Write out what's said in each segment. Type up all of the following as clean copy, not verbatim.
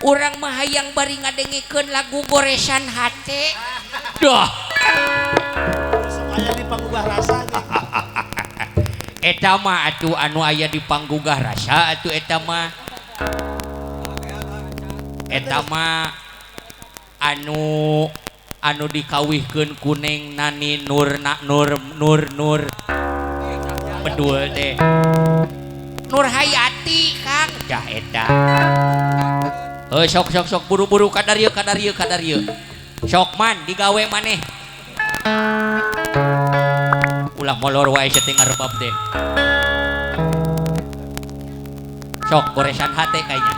Urang mah hayang bari ngadengekeun lagu goresan hate. Dah. Aya di panggugah rasa. Eta mah atuh anu aya di panggugah rasa atuh eta mah. Eta mah anu anu dikawihkeun kuning nani nur na nur nur nur bedul teh. Nur Hayati Kang dah eta. Heuh sok sok sok buru-buru kadarieu kadarieu kadarieu. Sok man digawe maneh. Ulah molor wae teh ngarebab teh. Sok goresan hate kayaknya.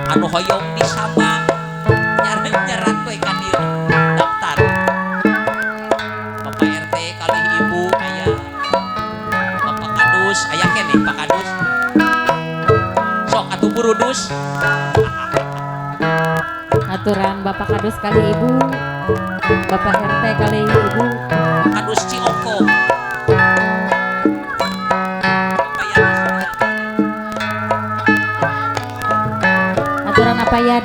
Anu hoyong disama nyaran-nyaran we ka dieu daftar. Bapak RT kali ibu aya. Bapak Kadus aya keneh Pak Kadus. Sok atuh burudus. Aturan Bapak Kadus kali ibu, Bapak RT kali ibu. Kadus Cioko. Aturan apa ya?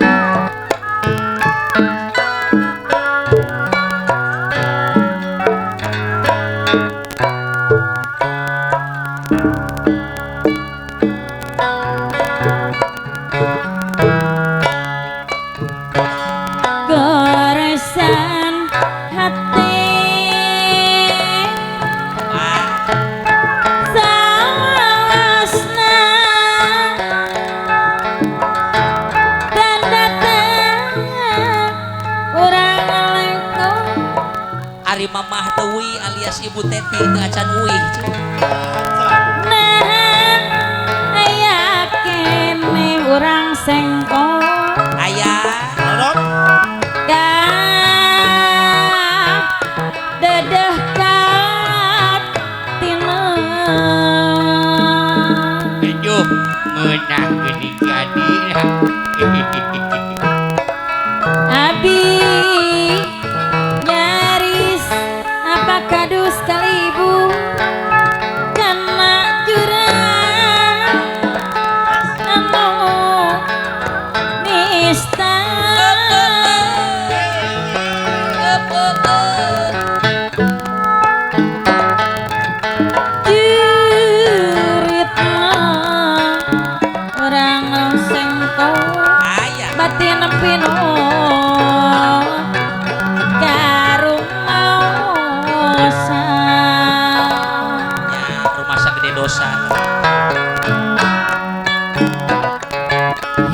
Goresan hati sawasna tanda urang lengkong. Ari mamah Dewi alias Ibu Teti teu acan uih. Nah aya kene urang sengkong. Aya dedeh katina. Aduh, meunang geuning jadi. Abi nyaris apa kadus kali ibu kana jurang anu nista. Juritna urang sengkong batin pinuh karumaosa. Ya, rumah sagede dosa.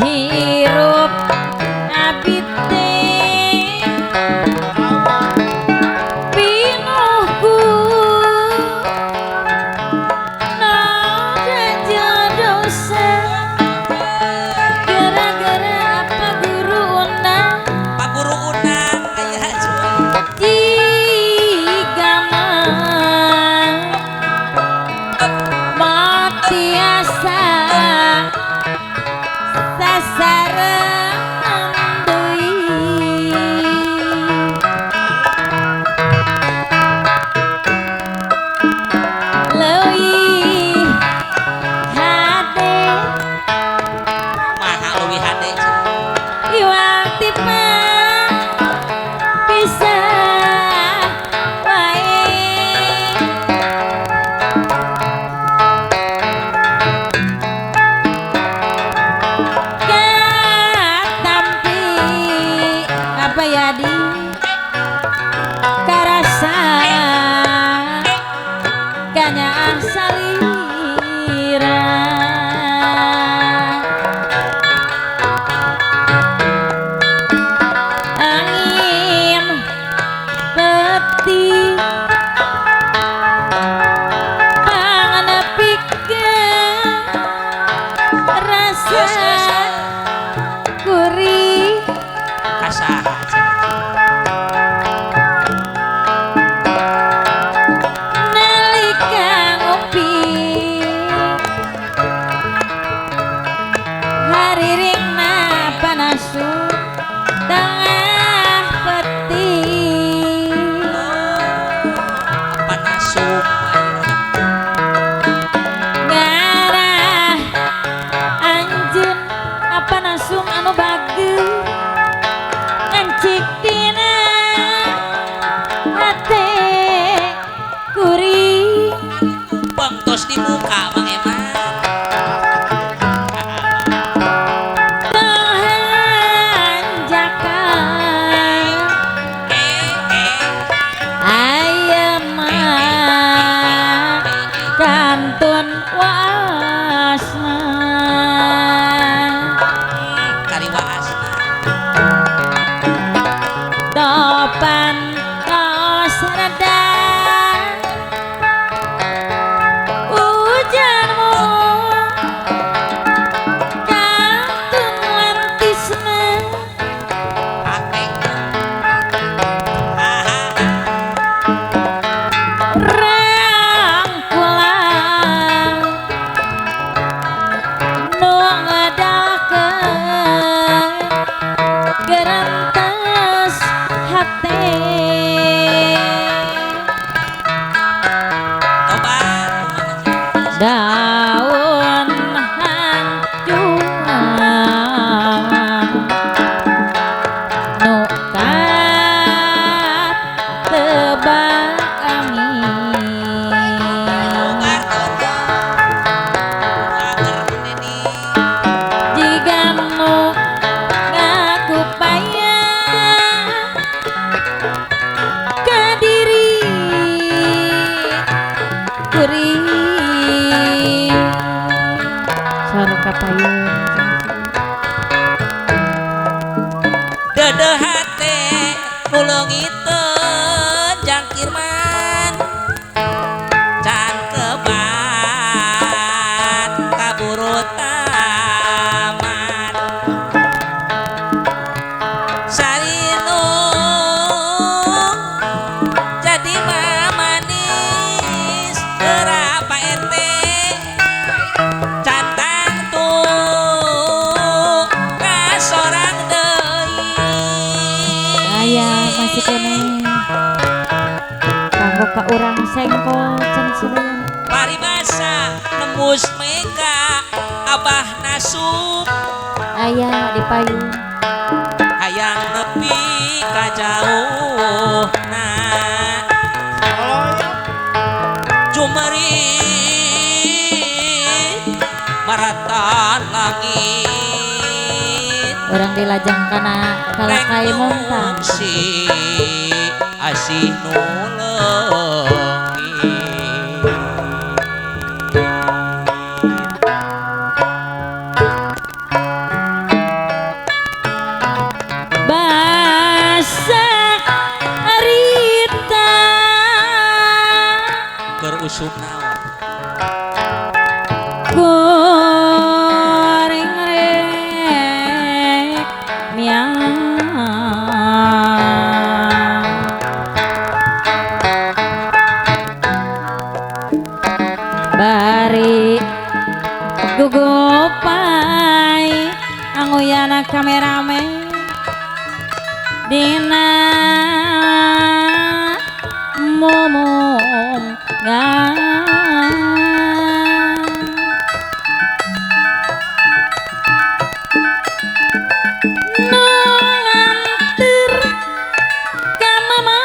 Hirup abi teh pinuhku naja dosa gara-gara apa guru undang. Pak guru undang aya jigana matiasa sasarengan deui. Leuwih hade maha leuwih hade iwal tipe bisa wae. Katampi apa ya di karasa kanyaah salira. Angin peti panganepikeun rasa gurih kasaha. Nalika ngopi hariringna panasu tengah peti. Nasum anu bagus ngancik dina hate kuring tumpeng tos dibuka Mang Eman. Kantun waasna kari waasna topan tos reda hujanmu kantun lantisna gerantas hate daun hancuan nu katebak amin jiga nu ngakupaya ka diri kuring saur kapayun dedeh hate nu leungiteun jangkirman can kebat kaburu taman sarinu jadi mamanis geura Pak RT catang tuh ka sorang deui aya masih keneh kanggo ka urang sengkol can sadayana paribasa nembus mega abah nasub aya di payung hayang nepi ka jauhna jumeri maratan langit urang dilajang kana kalakai montang si asih nu leungit basak arita keur usum naon goreng rek miang bari gugupai anguyana kameramen dina mumung nu nganter ka mama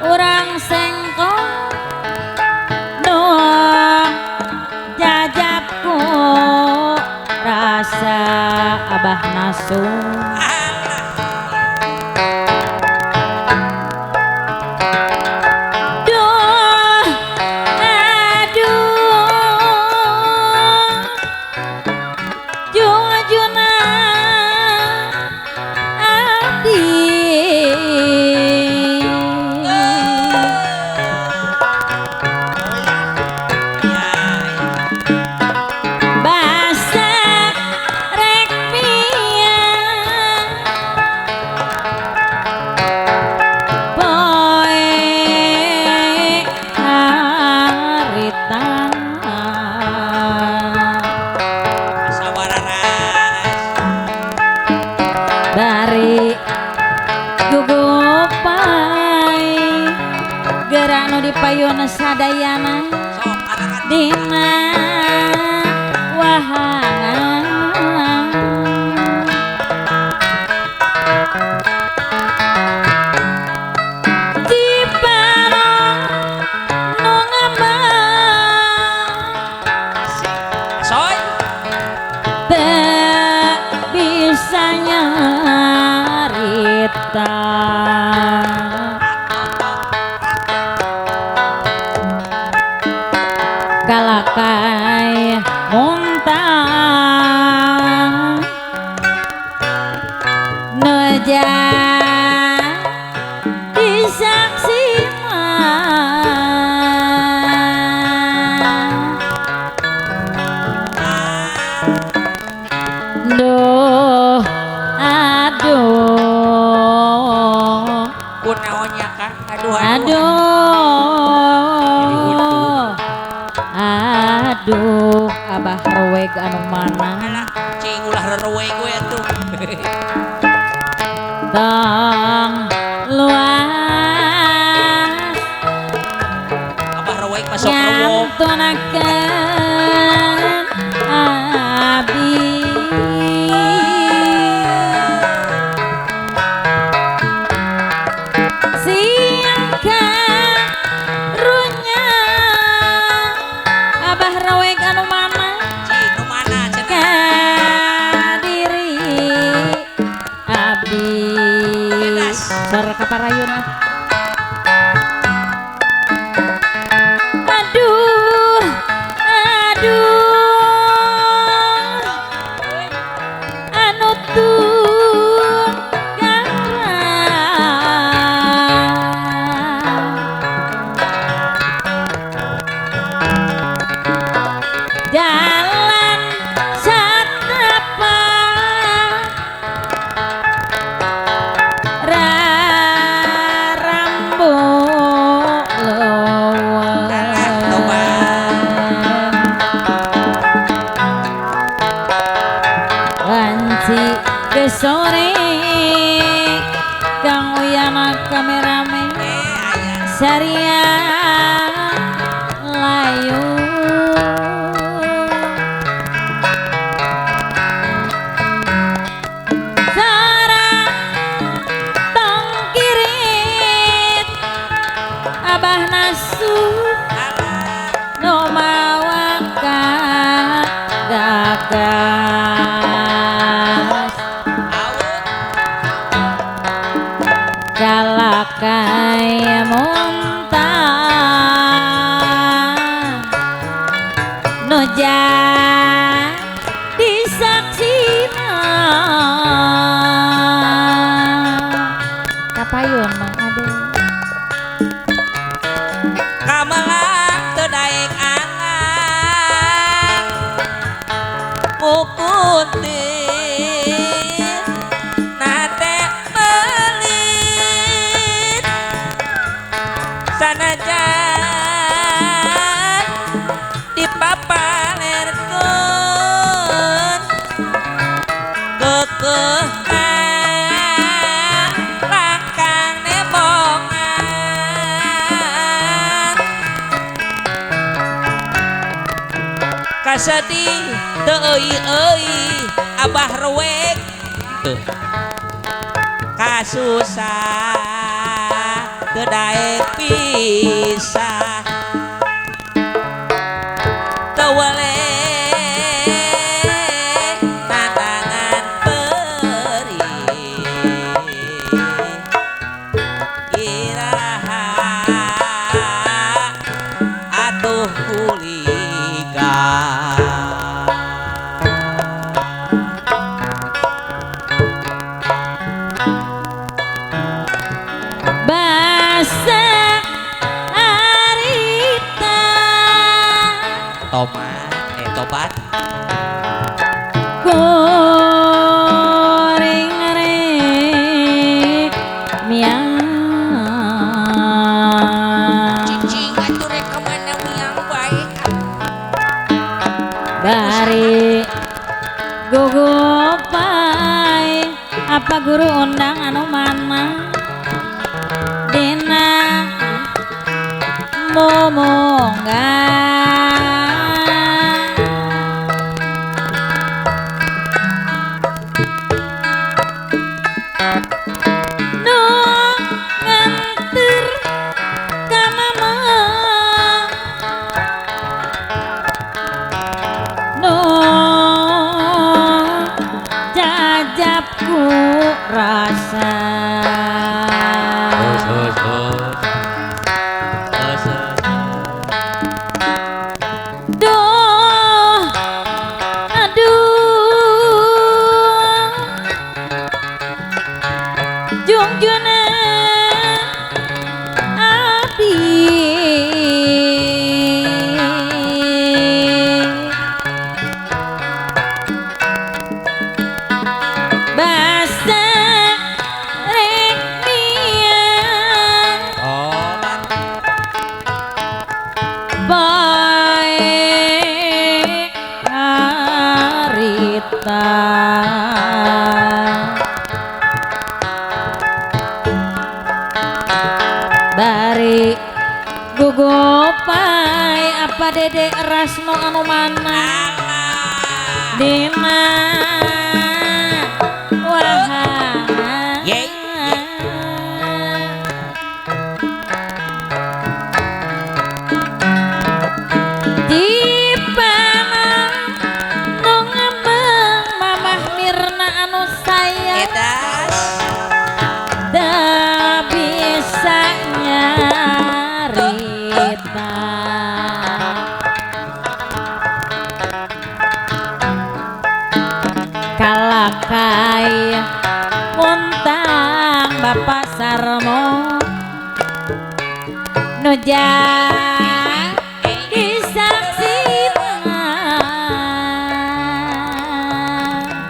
urang sengkol nu jajabku rasa abah nasum. Duh, aduh, jujuna ati basak rek pian poe harita Sawararas bari gugupai gerak nu dipayun sadayana sok arakan dina wahangan. harita kalakai muntah neja disaksi duh aduh kunaonnya Kang aduh aduh aduh abah reweg anu mana alah cing ulah reweg we atuh tong luas abah reweg masuk rewog ngantunakeun abdi siang karunya abah reweg anu mana cing nu mana cenah kadiri abdi sor kaparayun aduh aduh anu jalan satapa rarambu leuweung wanci gesore Kang Uyana kameramen Saria layu abah nasu no mawaka gagas kalakai muntah no jadi saksina kapayun mang aduh kamelang teu daek angan mukuntin nate melit sanajan dipapalerkeun keukeuhna langkang nembongan kasedih teu euy-euy abah reweg teu kasusah teu daek pisah teu weleh nandangan perih iraha atuh kuliga basa harita tomat tobat kuring rek miang cicing atuh rek ka mana miang bae bari gugupai apa guru undang anu mana dina momongan nu nganter ka mama nu jajabku rasa. Duh aduh jungjuna abdi basa rek miang bae harita bari gugopai apa Dede Rasno anu mana dina wahana Dipana nu ngemeng Mamah Mirna anu sayang da bisa nyarita kalakai muntang Bapak Sarmo nu jadi saksina.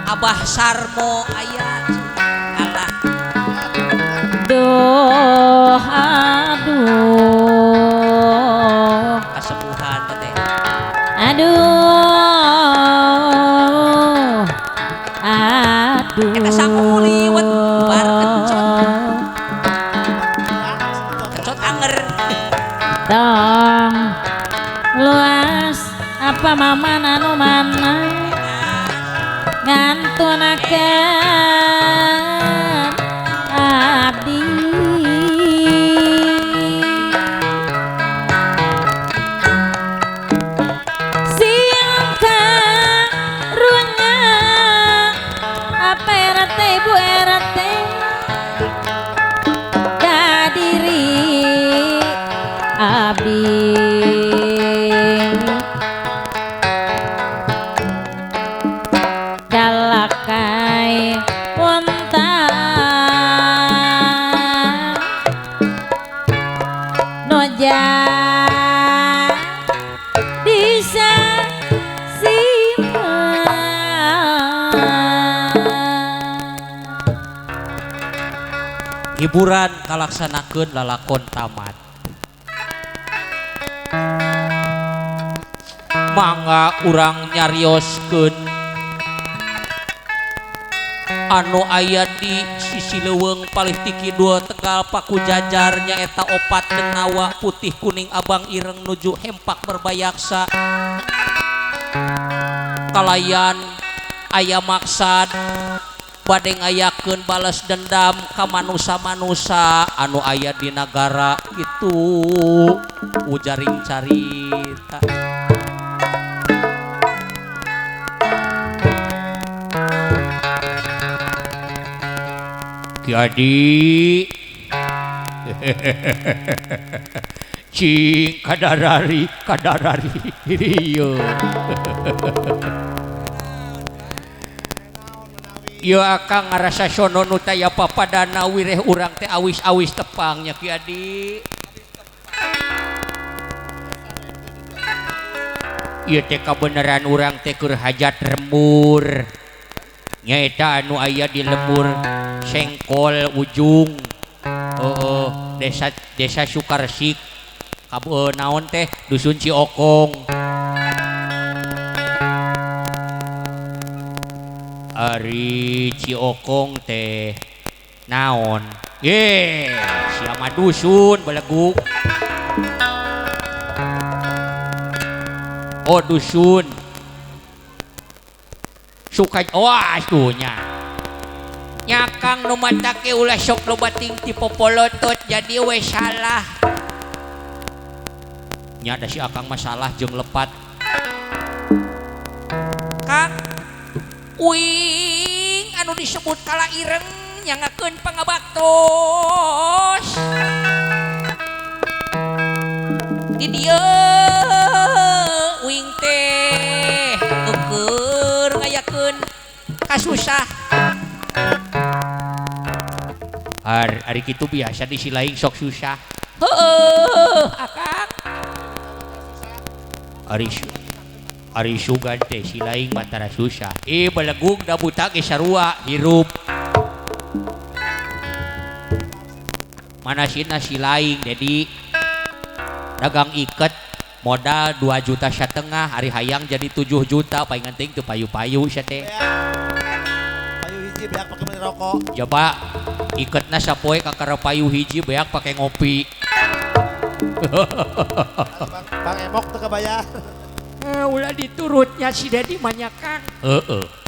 Abah Sarmo aya alah duh aduh kasepuhan teh aduh aduh eta sangu liwet bar kencot kencot anger tong luas apa maman anu mana ngantunakeun abdi siang karunya apa RT Bu RT kadiri abdi kalakai wontang noja disa sima. Hiburan kalaksanakeun lalakon tamat. Mangga urang nyarioskeun anu aya di sisi leuweung palih ti kidul Tegal Paku Jajar nyaeta opat denawa putih kuning abang ireng nuju hempak berbayaksa kalayan aya maksad bade ngayakeun balas dendam ka manusa-manusa anu aya di nagara itu ujaring carita. Jadi cing kadarari kadarari ieu. Ieu akang ngarasa sono nu taya papadana wireh urang teh awis-awis tepang nya Ki Adi. Ieu teh kabeneran urang teh keur hajat lembur. Nyaeta anu aya di lembur Sengkol ujung desa desa Sukaresik naon teh dusun Ciokong. Ari Ciokong teh naon ye siapa dusun beleguk. Oh dusun suka wah atunya nyakang nu matake ulah sok loba ting ti popolotot jadi we salah nya da si akang masalah jeung lepat Kang uing anu disebut kala ireng Nyangakeun pangabaktos. Di dieu uing teh eueur ngayakeun kasusah. Ari kitu biasa di silaing sok susah. Heueuh akang. Ari sugan teh silaing batara susah. Belegung da buta ge sarua hirup. Manasina silaing jadi dagang iket modal 2,5 juta ari hayang jadi 7 juta paling penting teu payu-payu sia teh. Payu hiji beak pake beli rokok. Coba iketna sapoe kakara payu hiji beak pake ngopi. Bang Emok teu kabayar. Ulah diturutnya si Dedi mah Kang. Heeh.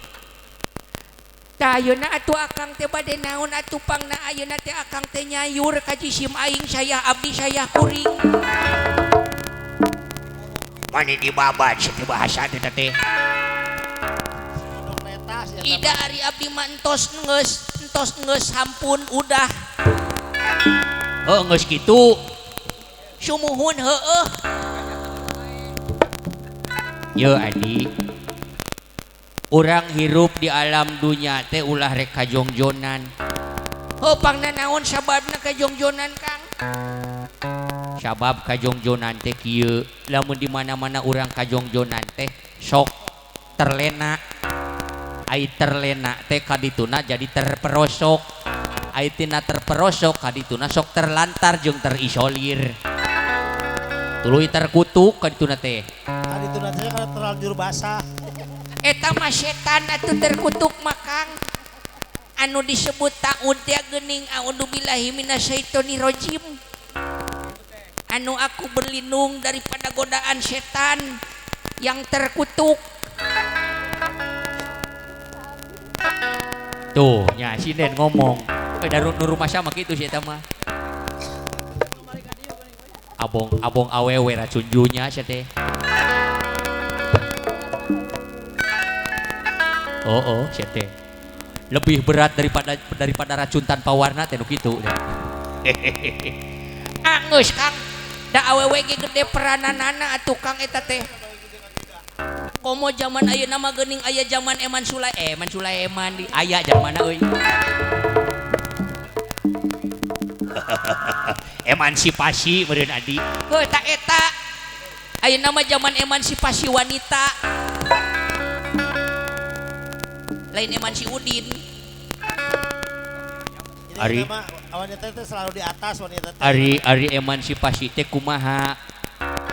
Tah ayeuna atuh akang teh bade naon atuh pangna ayeuna teh akang teh nyayur ka jisim aing saya abdi saya kuring. Mani dibabat seti bahasa teh teh. Ida ari abdi mah entos geus hampun udah. Heuh geus kitu. Sumuhun heueuh. Yo adi. Urang hirup di alam dunya teh ulah rek kajongjonan. Heuh pangna naon sababna kajongjonan Kang? Sabab kajongjonan teh kieu, lamun di mana-mana urang kajongjonan teh sok terlena. Ai terlena teh kadituna jadi terperosok. Ai tina terperosok kadituna sok terlantar jeung terisolir. Tuluy terkutuk kadituna teh. Kadituna teh kana terlanjur basah. Eta mah setan atuh terkutuk mah Kang. Anu disebut ta'ud teh geuning a'udzubillahi minasyaitonirrajim. Anu aku berlindung daripada godaan setan yang terkutuk. Tuh nya sinden ngomong. Darun nu rumah sama kitu si eta mah. Abong awewe racun junya sia teh. Oh, sia teh. Lebih berat daripada racun tanpa warna teh nu kitu. Geus Kang, da awewe ge gede perananana atuh Kang eta teh. Komo zaman ayeuna mah geuning aya zaman Eman Sulaiman di aya zamanna euy. Emansipasi meureun adi. Heuh ta eta. Ayeuna mah zaman emansipasi wanita. Lain eman si Udin. Ari wanita itu selalu di atas wanita. Ari emansipasi teh kumaha?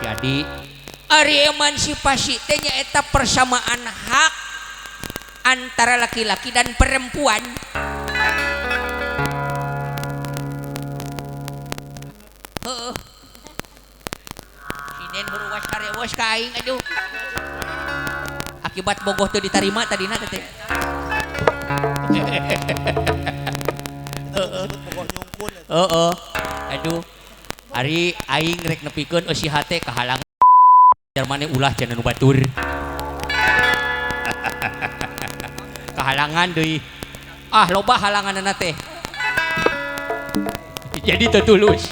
Jadi ari emansipasi teh nyaeta persamaan hak antara laki-laki dan perempuan. Heeh. Sinen beruas karewos ka aing aduh. Akibat bogoh teu ditarima tadina teh. Heeh. Aduh. Ari aing rek nepikeun eusi hate kahalang jarmane ulah cenah nu batur. Kahalangan deui. Ah loba halanganna teh. Jadi teu tulus.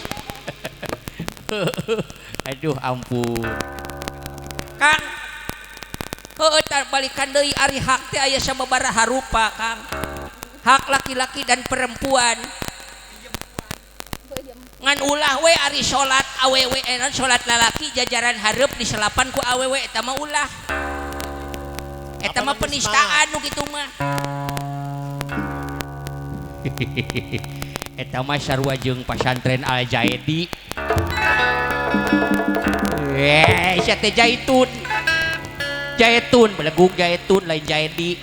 Aduh ampun. Kang. Heueuh tar balikan deui ari hak teh aya sababaraha rupa Kang. Hak laki-laki dan perempuan. Ngan ulah we ari salat awewe salat lalaki jajaran hareup diselapan ku awewe eta mah ulah. Eta mah penistaan nu kitu mah. Eta mah sarua jeung pasantren Al Jaidi. Sia teh jaitun. Jaitun belegug jaitun lain jaidi.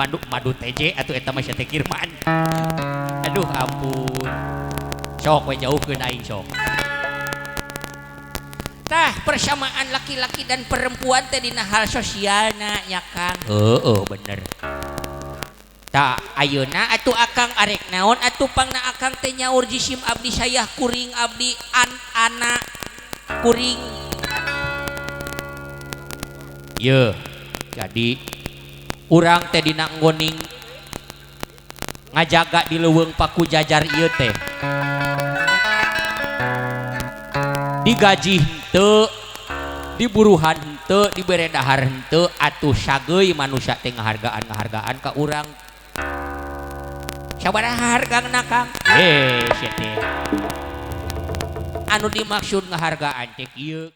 Madu TJ atau eta mah sia teh Kirman. Aduh ampun. Sok we jauhkeun aing sok. Tah persamaan laki-laki dan perempuan teh dina hal sosialna nya Kang. Heeh bener. Tah ayeuna atuh akang arek naon atuh pangna akang teh nyaur jisim abdi sayah kuring abdi anak kuring. Ye. Jadi urang teh dina nggoning ngajaga di leuweung Paku Jajar ieu teh digaji henteu, diburuhan henteu, dibere dahar henteu, atuh sageui manusia teh ngahargaan-ngahargaan ka urang. Sabaraha hargana Kang? Sia teh. Anu dimaksud ngahargaan teh kieu.